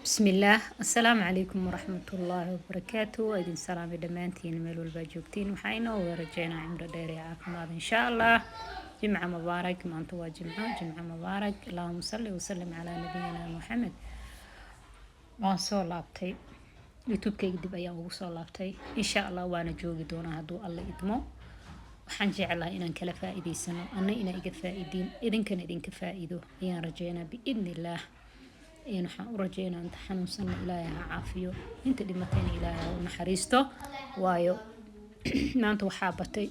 Bismillaah, assalaamu calaykum waraxmatullaahi wabarakaatu. Waa idin salaamay dhammaantiin meel walbaa joogtiin. Waxaa inoo wada rajeynaa cimro dheer iyo caafimaad, insha Allah. Jimca mubaarak. Maanta waa jimco. Jimco mubaarak. Allahuma salli wasalim calaa nabiyina Muxamed. Waan soo laabtay YouTube-kayga, dib ayaan ugu soo laabtay, insha Allah waana joogi doonaa hadduu Alla idmo. Waxaan jeclahay inaan kala faa-iideysano, anna inaa iga faa-iidiin, idinkana idinka faa-iido ayaan rajeynaa biidni illaah. Waxaan u rajeynaa inta xanuunsanna Ilaahay ha caafiyo, inta dhimatayna Ilaahay ha u naxariisto, waayo maanta waxaa batay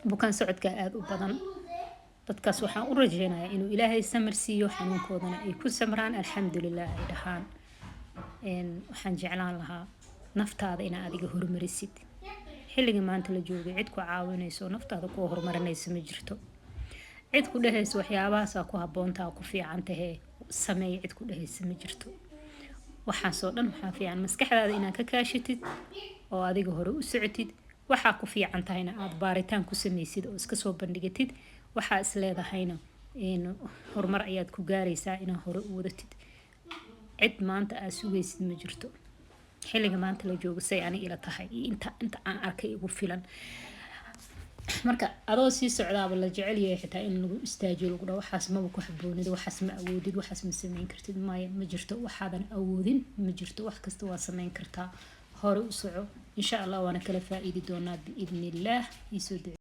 bukaan socodka aada u badan. Dadkaas waxaan u rajeynayaa inuu Ilaahay samir siiyo, xanuunkoodana ay ku samraan, alxamdulilah ay dhahaan. Waxaan jeclaan lahaa naftaada inaa adiga horumarisid. Xilliga maanta la joogay cid ku caawinayso, naftaada kuwa horumarinaysa ma jirto. Cid ku dhehaysa waxyaabahaasaa ku habboontaa, ku fiican tahee, sameey, cid ku dhehaysa ma jirto. Waxaasoo dhan waxaa fiican maskaxdaada inaad ka kaashatid oo adiga hore u socotid. Waxaa ku fiican tahayna aada baaritaan ku sameysid oo iska soo bandhigatid. Waxaa is leedahayna horumar ayaad ku gaaraysaa inaad hore u wadatid. Cid maanta aad sugaysid ma jirto xilliga maanta la joogo, say ani ila tahay iyo inta aan arkay igu filan. Marka adoo sii socdaaba la jecel yahay xitaa in lagu istaajiyo, lagu dhaho waxaas maba ku haboonid, waxaas ma awoodid, waxaas ma sameyn kartid. Maya, ma jirto waxaadan awoodin, ma jirto. Wax kasta waa sameyn kartaa. Hore u soco, insha Allah, waana kala faa-iidi doonaa biidni illaah. Iisoo duce.